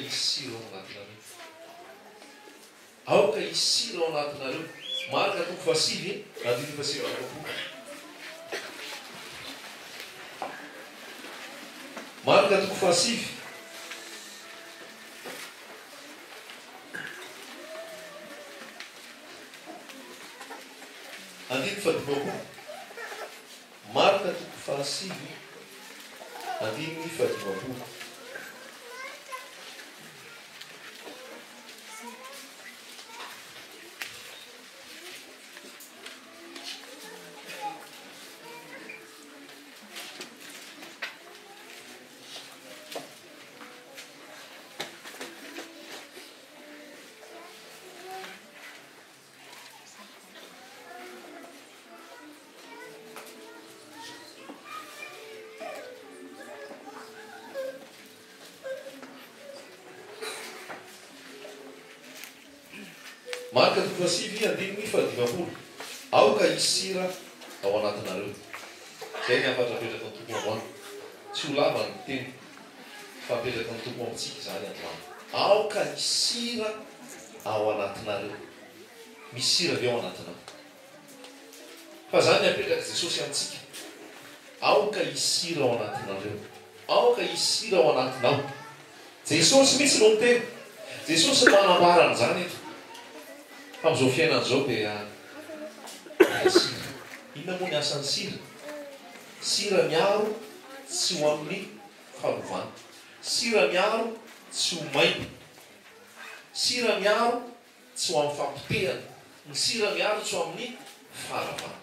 hisy sira ao anatinareo. Aoka hisy sira ao anatinareo. Marka toko fahasivy, andininy fahasivy amby roapolo. Marka toko fahasivy. Andininy fahadimampolo. Marka toko fahasivy, andininy fahadimampolo. Marka toko fahasivy andininy fahadimampolo Aoka hisy sira ao anatinareo. Izay ny hafatra apetraky ny Tompo androany. Tsy ho lava ny teny fa apetraky ny Tompo amintsika izany androany. Aoka hisy sira ao anatinareo. Misy sira ve ao anatinao? Fa izany ny apetrak'i Jesosy amintsika. Aoka hisy sira ao anatinareo. Aoka hisy sira ao anatinao. Jesosy mihitsy no miteny. Jesosy no manambara an'izany eto. Fa amin'izao fiainana izao dia mila sira. Inona moa ny asan'ny sira? Sira miaro tsy ho amin'ny fanovana. Sira miaro tsy ho maimbo. Sira miaro tsy ho amin'ny fampotehana. Ny sira miaro tsy ho amin'ny faharavana.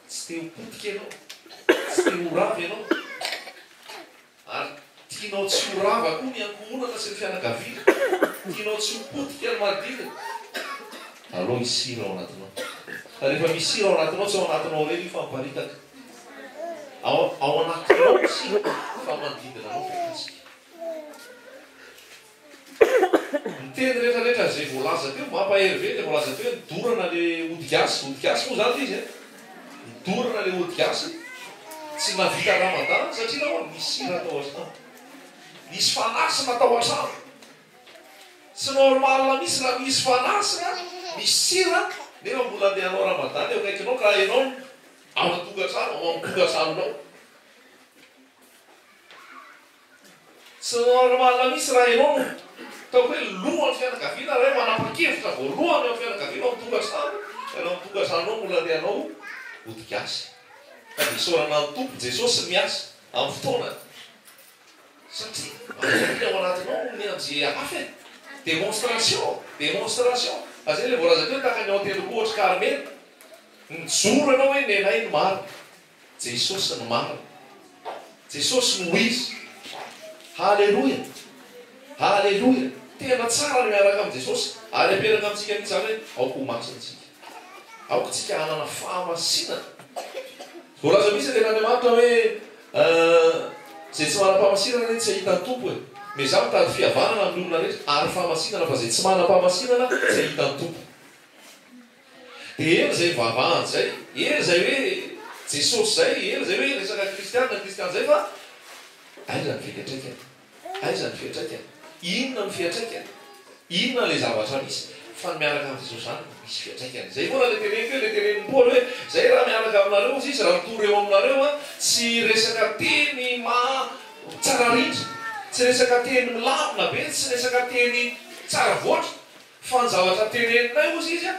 Tsy te ho potika ianao. Tsy te ho rava ianao. Ary tianao tsy ho rava koa ny ankohonana sy ny fianakaviana. Tianao tsy ho potika ny manodidina. Aleo hisy sira ao anatinao. Fa rehefa misy sira ao anatinao, tsy ao anatinao irery io fa miparitaka. Ao ao anatinao ny sira fa manodidina anao voakasika. Ny teny rehetra rehetra izay voalaza teo, mampahery ve ilay voalaza teo hoe nidorana le ody gasy, ody gasy moa izany ilay izy e, nidorana le ody gasy, tsy nahavita ramadan satria nahoana? Nisy sira tao an-trano, nisy fanasina tao an-trano, tsy normal mihitsy raha misy fanasina, misy sira nefa mbola andeha hanao ramadan eo akaikinao ka ianao no ao an-tokantrano, ao amin'ny tokantranonao. Tsy normal mihitsy raha ianao no ataoko hoe lohan'ny fianakaviana raha hoe manapa-kevitra voalohany ao amin'ny fianakaviana ao amin'ny tokantrano, ianao amin'ny tokantranonao mbola andeha hanao ody gasy. Ka dia isaorana ny Tompo Jesosy miasa amin'ny fotoanany satria maniry ao anatinao ny anjely hafa e! Démonstration! Démonstration! Fa zay ilay voalaza teo hoe tahaka ny ao an-tendrombohitr'i Karmela, nijoro ianao hoe nenay ny marina. Jesosy no marina. Jesosy no izy. Haleloia! Haleloia! Tena tsara ny miaraka amin'i Jesosy. Ary aperaka amintsika mihitsy izany hoe aoka ho masina isika. Aoka isika hanana fahamasinana. Voalaza mihitsy ny tenin'Andriamanitra hoe izay tsy manam-pahamasinana anie tsy hahita ny Tompo e. Miezaha mitady fihavanana amin'ny olona rehetra ary fahamasinana fa izay tsy manam-pahamasinana tsy hahita ny Tompo. Dia ela izay nivavahana izay, ela izay hoe Jesosy izay, ela izay hoe resaka kristiana, kristiana izay fa aiza ny fiantraikany? Aiza ny fiantraikany? Inona no fiantraikany? Inona ilay zavatra misy? Fa ny miaraka amin'i Jesosy izany misy fiantraikany. Izay foana ilay teneniko hoe, ilay tenenin'i Paoly hoe, izay raha miaraka aminareo hozy izy, raha mitory eo aminareo an, tsy resaka teny maha tsara rindra, tsy resaka teny milamina be, tsy resaka teny tsara voatra, Fa ny zavatra teneninay hozy izy a,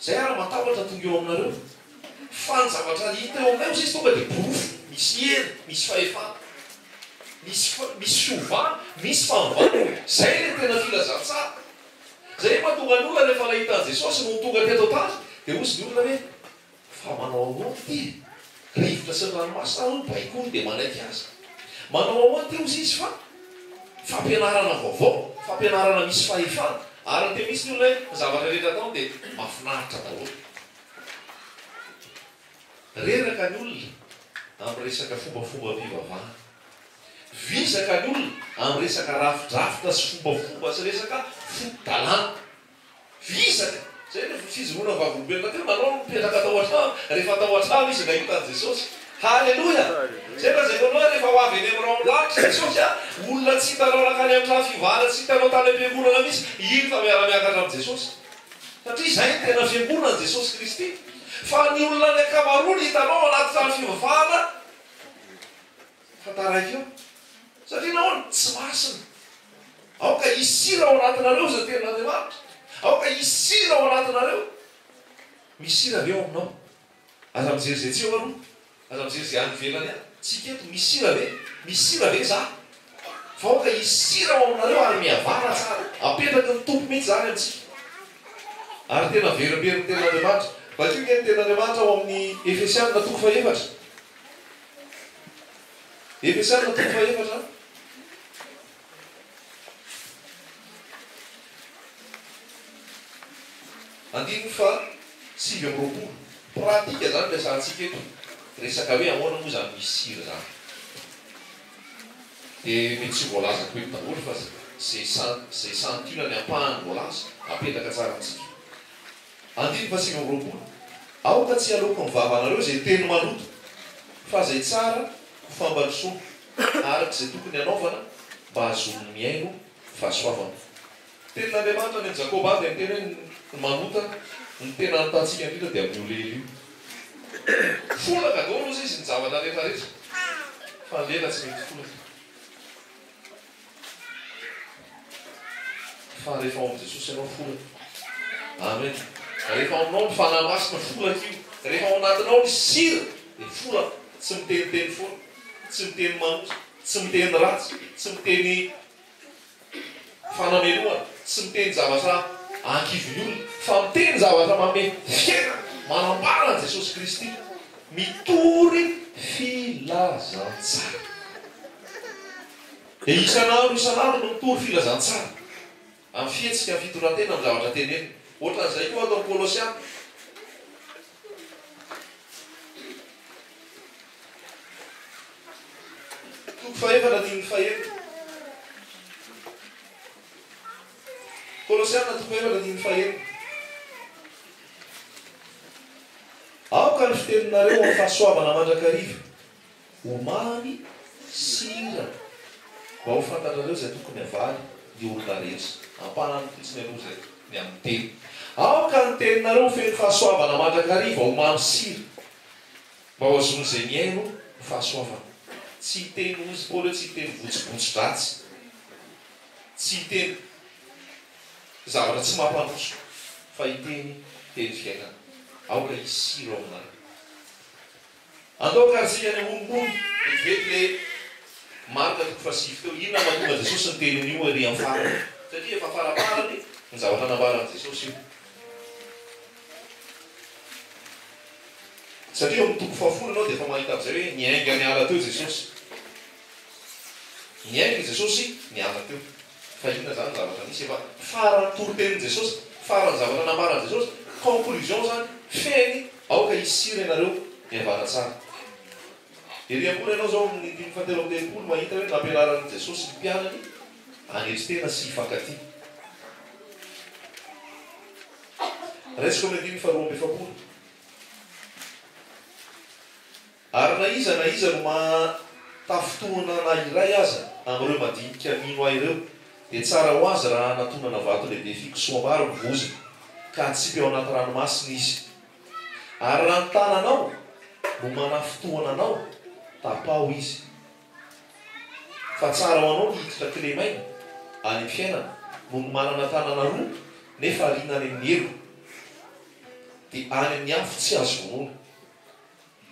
zay ary matahotra tonga eo aminareo, fa ny zavatra hita eo aminay hozy izy tonga dia porofo, misy hery, misy fahefana, misy misy fiovana, misy fanovana, zay ilay tena filazantsara, zay mahatonga ny olona rehefa nahita an'i Jesosy nony tonga teto an-tany dia hozy ny olona hoe, Fa manao ahoana ity e? Rivotra sy ny ranomasina ary hono baikoiny dia manaiky azy. Manao ahoana ity hozy izy fa fampianarana vaovao, fampianarana misy fahefana. Ary ny tena misy ny olona hoe ny zavatra rehetra ataony dia mahafinaritra daholo. Reraka ny olona amin'ny resaka fombafombam-pivavahana. Vizaka ny olona amin'ny resaka rafidrafitra sy fombafomba sy resaka foto-dalàna. Vizaka! Zay no fijoroana vavolombelona teo, nanao no nipetraka tao an-trano, rehefa tao an-trano izy nahita an'i Jesosy. Haleloia! Izay lazaiko anao rehefa ho avy eny amin'ny rahon-danitra Jesosy a, olona tsy hitanao nankany amin'ny trano fivavahana, tsy hitanao tany am-piangonana mihitsy, iny fa miara-miakatra amin'i Jesosy. Satria izay no tena fiangonan'i Jesosy Kristy. Fa ny olona ny ankamaroany hitanao anaty trano fivavahana fa taraiky eo. Satria nahoana? Tsy masina. Aoka hisy sira ao anatinareo izay tenin'Andriamanitra. Aoka hisy sira ao anatinareo. Misy sira ve ao aminao? Aza mijery izay tsy eo aloha. Aza mijery izay any ivelany any. Tsika eto, misy sira ve? Misy sira ve za? Fa aoka hisy sira ao aminareo ary mihavana tsara. Apetraky ny Tompo mihitsy izany amintsika. Ary tena averimberin'ny Tenin'Andriamanitra. Vakio ange ny Tenin'Andriamanitra ao amin'ny Efesianina toko fahefatra. Efesianina toko fahefatra. Andininy faha 29. Pratika izany no resahantsika eto. Resaka hoe ahoana moa izany misy sira izany. Dia mety tsy ho voalazako eto daholo fa izay izay santionany ampahany voalaza, apetraka tsara amintsika. Andininy faha 29. Aoka tsy haloaky ny vavanareo izay teny maloto, fa izay tsara ho fambandrosoana, araka izay tokony hanaovana mba hahazoan'ny mihaino fahasoavana. Tenin'Andriamanitra any amin'i Jakoba dia miteny hoe ny manota, ny tena anotantsika indrindra dia amin'io lela io. Folaka daholo hozy izy ny zavatra rehetra rehetra fa ny lela tsy mety folaka. Fa rehefa ao amin'i Jesosy ianao folaka. Amen. Rehefa ao aminao ny Fanahy Masina folaka io. Rehefa ao anatinao ny sira dia folaka. Tsy miteniteny foana, tsy miteny maloto, tsy miteny ratsy, tsy miteny fanamelohana, tsy miteny zavatra ahakivin'ny olona, fa miteny zavatra manome fiainana, manambara an'i Jesosy Kristy, mitory filazantsara. Dia isan'andro isan'andro no mitory filazantsara, amin'ny fihetsika, amin'ny fitondran-tena, amin'ny zavatra tenenina. Ohatran'izay koa ato amin'ny Kolosiana. Toko fahefatra andininy fahenina. Kolosiana toko fahefatra andininy fahenina. Aoka ny fiteninareo amin'ny fahasoavana mandrakariva ho mamy sira mba ho fantatrareo izay tokony havaly ny olona rehetra. Ampahany fotsiny aloha izay ny amin'ny teny. Aoka ny teninareo ho feno fahasoavana mandrakariva ho mamy sira. Mba ho azon'izay mihaino ny fahasoavana. Tsy hiteny hozy Paoly hoe tsy hiteny votsibotsi-dratsy, tsy hiteny zavatra tsy mampandroso, fa hiteny teny fiainana. Aoka hisy sira ao aminareo. Andao akarintsika any ambonimbony vetivety le Marka toko fahasivy teo. Inona no mahatonga an'i Jesosy niteny an'io ery amin'ny farany? Satria efa faraparany ny zavatra nambaran'i Jesosy io. Satria eo amin'ny toko fahafolo ianao dia efa mahita amin'izay hoe niainga niala teo Jesosy. Niainga i Jesosy niala teo. Fa inona izany zavatra nisy? Efa faran'ny toritenin'i Jesosy, faran'ny zavatra nambaran'i Jesosy, conclusion izany, fehiny, aoka hisy sira ianareo, mihavana tsara. Ery ambony ianao izao amin'ny andininy fahatelo amby 30 mahita hoe nampianaran'i Jesosy ny mpianany hanetry tena sy hifankatia. Raisiko amin'ny andininy faharoa amby 40. Ary na iza na iza no mahatafintohina na iray aza amin'ireo madinika mino Ahy ireo, dia tsara ho azy raha hanatonana vato lehibe fikosoham-bary ny vozony, ka hatsipy ao anaty ranomasina izy. Ary raha ny tananao no manafintohina anao, tapaho izy. Fa tsara ho anao ny hiditra kilemaina any amin'ny fiainana, noho ny manana tanana roa nefa ariana any amin'ny helo. Dia any amin'ny afo tsy azo vonoina.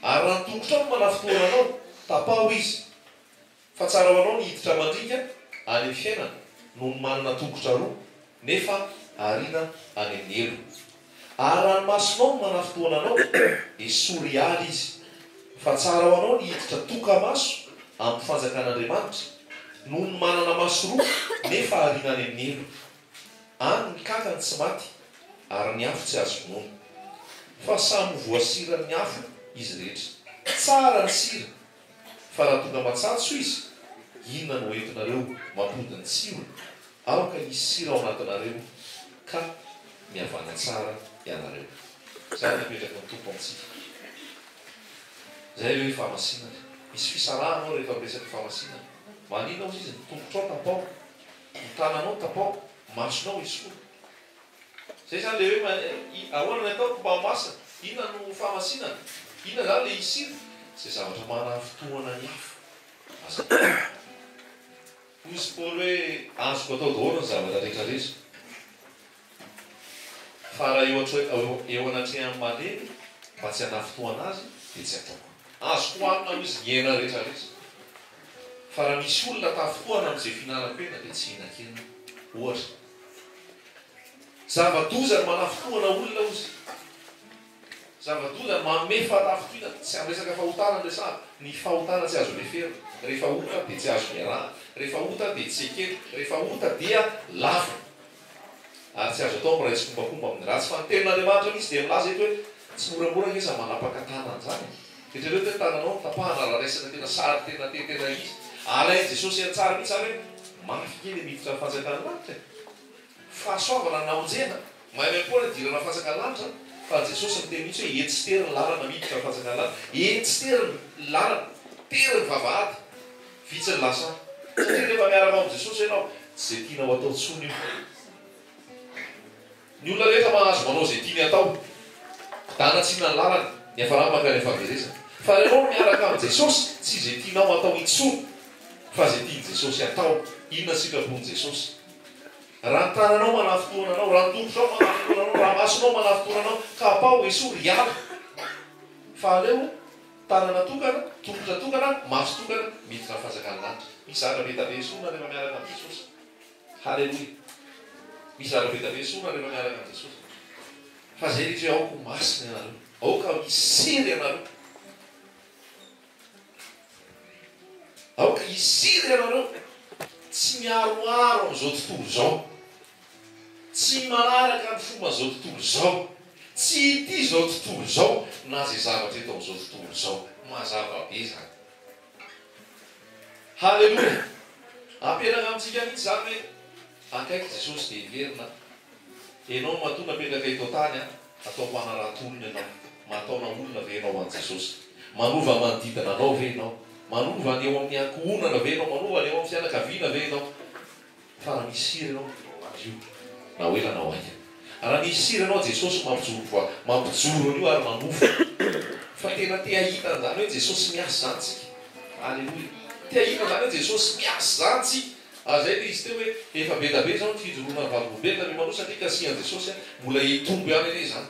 Ary raha ny tongotrao no manafintohina anao, tapaho izy. Fa tsara ho anao ny hiditra mandringa any amin'ny fiainana, noho ny manana tongotra roa, nefa ariana any amin'ny helo. Ary raha ny masonao no manafintohina anao, esory hiala izy. Fa tsara ho anao ny hiditra toka-maso amin'ny fanjakan'Andriamanitra, noho ny manana maso roa, nefa ariana any amin'ny helo. Any ny kankany tsy maty, ary ny afo tsy azo vonoina. Fa samy ho voasiran'ny afo izy rehetra. Tsara ny sira, fa raha tonga matsatso izy, inona no hoentinareo mampody ny tsirony? Aoka hisy sira ao anatinareo, ka mihavàna tsara ianareo. Izany no apetraky ny Tompo amintsika. Izay ilay hoe fahamasinana. Misy fisarahana ao rehefa miresaka fahamasinana. Maninona hozy izy? Ny tongotrao tapaho, ny tananao tapaho, ny masonao esory. Izay izany ilay hoe ahoana ny ataoko mba ho masina? Inona no fahamasinana? Inona izany ilay hisiry? Izay zavatra manafintohina ny hafa. Aza atao. Hoy izy Paoly hoe, Azoko atao daholo ny zavatra rehetra rehetra, fa raha eo eo anatrehan'ny malemy mba tsy hanafintohana azy dia tsy ataoko. Azoko hohanina hoy izy ny hena rehetra rehetra, fa raha misy olona tafintohana amin'izay fihinanako hena dia tsy hihinan-kena aho. Ohatra. Zava-doza ny manafintohana olona hozy. Zava-doza ny manome fahatafintohina, tsy amin'ny resaka fahotana no resahana, ny fahotana tsy azo leferina, rehefa ota dia tsy azo niarahana, rehefa ota dia tsy ekena, rehefa ota dia lavina, ary tsy azo atao miray tsikombakomba amin'ny ratsy, fa ny tenin'Andriamanitra mihitsy dia milaza eto hoe tsy moramora ange izany manapaka tanana izany e! Eritrereto hoe tananao no tapahana raha raisina tena sary tena tena izy, alain'i Jesosy an-tsary mihitsy izany hoe mafy kely ny miditra ny fanjakan'ny lanitra e! Fahasoavana namonjena, maimaimpoana idirana fanjakan'ny lanitra, fa Jesosy niteny mihitsy hoe etsy tery ny lalana miditra ny fanjakan'ny lanitra, etsy tery ny lalana, tery ny vavahady, vitsy ny lasa any. Satria rehefa miaraka ao amin'i Jesosy ianao, tsy izay tianao atao intsony io. Ny olona rehetra mahazo manao izay tiany atao, kidana tsy inona ny lalany, niafarany mankany amin'ny fahaverezana. Fa raha ianao no miaraka amin'i Jesosy, tsy izay tianao atao intsony, fa izay tian'i Jesosy atao. Inona ny sitrapon'i Jesosy? Raha ny tananao manafintohina anao, raha ny tongotrao manafintohina anao, raha masonao manafintohina anao, kapao, esory, hiala. Fa aleo tanana tokana, tongotra tokana, maso tokana, miditra ny fanjakan'ny lanitra. Misy zavatra be da be esorina rehefa miaraka amin'i Jesosy. Haleloia. Misy zavatra be da be esorina rehefa miaraka amin'i Jesosy. Fa izay rehetra hoe aoka ho masina ianareo, aoka hisery ianareo. Aoka hisiry ianareo, tsy miharoharo amin'izao tontolo izao, tsy manaraka ny fomban'izao tontolo izao, tsy ity izao tontolo izao na izay zavatra eto amin'izao tontolo izao. Mazava be izany. Haleloia! Ampianarina amintsika mihitsy izany hoe akaiky Jesosy dia heverina Enao matoa napetraka eto an-tany an, atao mpanarato olona ianao. Mahataona olona ve ianao ho an'i Jesosy? Manova ny manodidina anao ve ianao? Manova ny eo amin'ny ankohonana ve ianao? Manova ny eo amin'ny fianakaviana ve ianao? Fa raha misy sira ianao, madio, na ho ela na ho haingana. Raha misy sira ianao, Jesosy mampijoro voa, mampijoro an'io ary manova. Fa tena te hahita an'izany hoe Jesosy miasa izany tsika. Aleloia. Te hahita an'izany hoe Jesosy miasa izany tsika. Ary zay le izy teo hoe efa be da be zao ny fijoroana ny vavolombelona ry maloha satria kasihan'i Jesosy a, mbola hitombo ihany anie izany,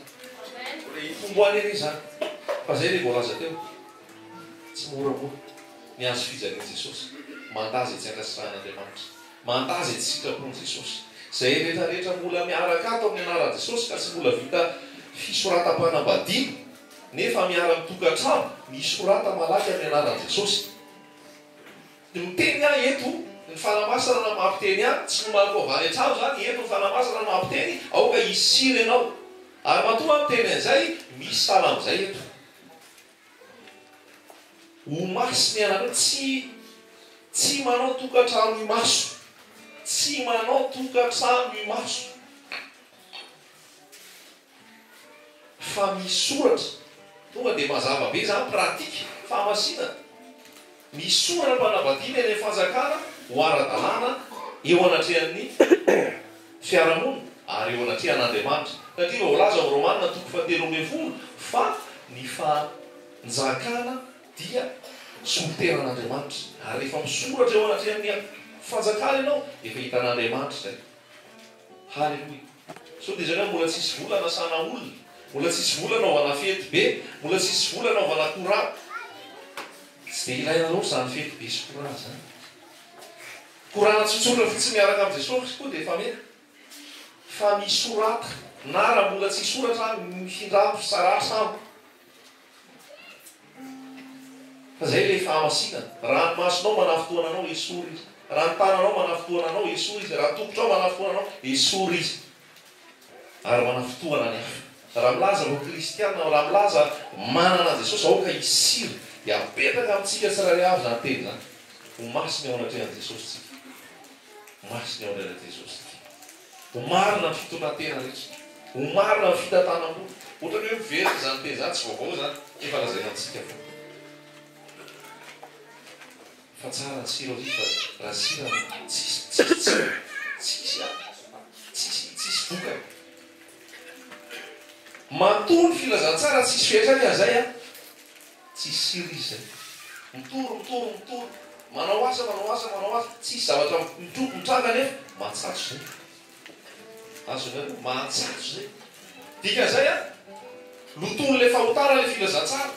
mbola hitombo any anie izany, fa zay le voalaza teo, tsy moramora ny hazo fijalian'i Jesosy, mandà izay tsy ankasitrahan'Andriamanitra, mandà izay tsy sitrapon'i Jesosy, izay rehetra rehetra mbola miaraka ato amin'ny anaran'i Jesosy ka tsy mbola vita fisoratam-panambadiana nefa miara-mitokantrano, misorata malaky amin'ny anaran'i Jesosy. Ny miteny ahy eto, ny Fanahy Masina no mampiteny ahy, tsy nomaniko avy any an-trano izany, eto ny Fanahy Masina no mampiteny, aoka hisiry ianao. Ary matoa aho miteny an'izay, misy sahala amin'izay eto. Ho masina ianareo, tsy, tsy manao tokantrano imaso. Tsy manao tokantrano imaso. Fa misy soratra, tonga dia mazava be izany, pratique, fahamasinana. Misy sora-panambadiana eny amin'ny fanjakana ho ara-dalàna eo anatrehan'ny fiarahamonina ary eo anatrehan'Andriamanitra. Satria voalaza ao Romana toko fahatelo ambin'ny folo fa ny fanjakana dia solontenan'Andriamanitra. Ary rehefa misoratra eo anatrehan'ny fanjakana ianao, efa hitan'Andriamanitra izay. Haleloia. Sao dia zareo mbola tsisy vola anasana olona, mbola tsisy vola anaovana fety be, mbola tsisy vola anaovana courant. Tsy dia ilaina loatra izany fety be sy courant izany. Korana tsotsotra fotsiny miaraka amin'i Jesosy koa dia efa mety. Fa misorata, na raha mbola tsy hisoratra ary mifindrà fisaraha samy. Fa zay ilay fahamasinana. Raha ny masonao manafintohana anao, esory izy. Raha ny tananao manafintohana anao, esory izy. Raha ny tongotrao manafintohana anao, esory izy. Ary manafintohana ny hafa. Raha milaza ho kristiana, raha milaza manana an'i Jesosy, aoka hisiry. Dia apetraka amintsika tsirairay avy izany teny izany. Ho masina eo anatrehan'i Jesosy isika. Ho masina eo anatrehan'i Jesosy isika. Ho marina ny fitondran-tena rehetra. Ho marina ny fitantanam-bola. Ohatran'ny hoe miverina izany teny izany, tsy vaovao izany, efa lazaina amintsika foana. Fa tsara ny sira hoy izy fa raha sira tsisy tsisy tsiro, tsisy tsisy tsisy vokany. Matoa ny filazantsara tsisy fiantraikany zay an, tsisy sira izy zay. Mitory mitory mitory, manao asa manao asa manao asa, tsisy zavatra mitranga nefa matsatso zay. Azonareo? Mahatsatso zay. Dikan'izay an, lotoin'ilay fahotana ilay filazantsara.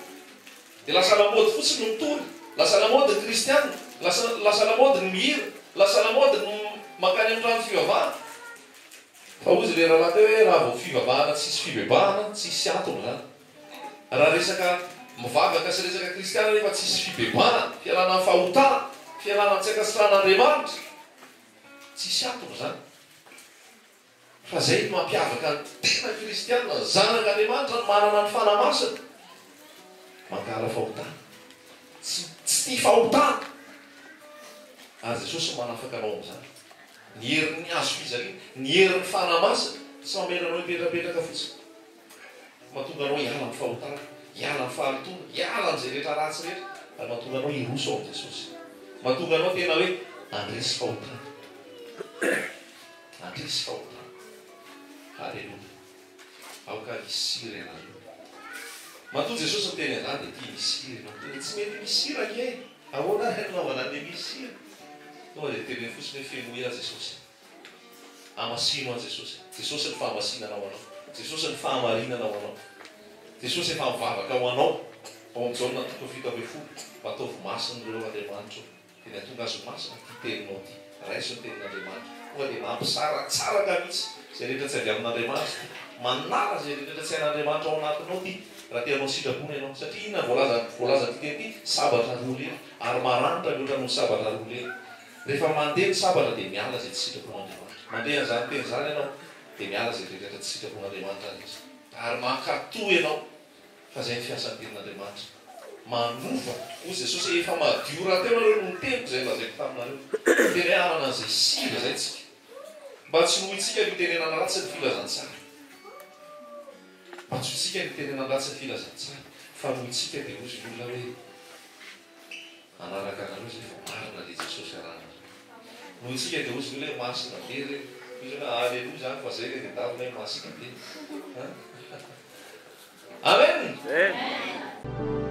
Dia lasa lamaody fotsiny ny mitory, lasa lamaody ny kristiana, lasa lasa lamaody ny mihira, lasa lamaody ny mankany amin'ny trano fivavahana. Fa hozy ilay rahalahy teo hoe raha vao fivavahana tsisy fibebahana, tsisy antony izany. Raha resaka mivavaka sy resaka kristiana nefa tsisy fibebahana, fialana amin'ny fahotana, fialana amin'ny tsy ankasitrahan'Andriamanitra, tsisy antony izany. Fa izay no mampiavaka ny tena kristiana, ny zanak'Andriamanitra no manana ny Fanahy Masina. Mankahala fahotana. Tsy tsy tia fahotana. Ary Jesosy no manafaka anao amin'izany. Ny herin'ny hazo fijaliana, ny herin'ny Fanahy Masina, tsy mamela anao hipetrapetraka fotsiny. Mahatonga anao hiala amin'ny fahotana, hiala amin'ny fahalotoana, hiala amin'izay rehetra ratsy rehetra, ary mahatonga anao hiroso ao amin'i Jesosy. Mahatonga anao tena hoe handresy fahotana. Handresy fahotana. Haleloia. Aoka hisy sira ianareo. Matoa Jesosy niteny an'izany dia tiany hisy sira ianao. Tena tsy mety misy sira ange e! Ahoana ary hanaovana an'ilay misy sira? Tonga dia teneno fotsiny hoe fenoy aho Jesosy. Hamasino aho Jesosy. Jesosy ny fahamasinana ho anao. Jesosy ny fahamarinana ho anao. Jesosy efa mivavaka ho anao ao amin'ny Jaona toko 17 mba ataovy masina ireo Andriamanitra o. Dia ny hatonga azy ho masina ity teninao ity. Raiso ny tenin'Andriamanitra. Tonga dia mampisaratsaraka mihitsy izay rehetra tsy avy amin'Andriamanitra ity. Manala izay rehetra tsy an'Andriamanitra ao anatinao ity raha te hanao ny sitrapony ianao. Satria inona no voalaza voalazan'ity teny ity? Sabatra roa lela. Ary maranitra mihoatra noho ny sabatra roa lela. Rehefa mandeha ny sabatra dia miala izay tsy sitrapon'Andriamanitra. Mandre an'izany teny izany ianao dia miala izay rehetra tsy sitrapon'Andriamanitra rehetra. Ary mankatò ianao fa izay ny fiasan'ny tenin'Andriamanitra. Manova. Hoy Jesosy hoe efa madio rahateo nareo noho ny teniko izay nolazaiko taminareo. Tena hoe hanana an'izay sira izay tsika. Mba tsy noho itsika no itenenana ratsy ny filazantsara. Mba tsy ho itsika no itenenana ratsy ny filazantsara. Fa noho itsika dia hozy ny olona hoe. Hanaraka anareo zay fa marina le Jesosy arahanareo. Noho itsika de ozy ny olona hoe masina be re. Ozy hoe aleloia zany fa zay le tedavina hoe masina be. Amen! Amen.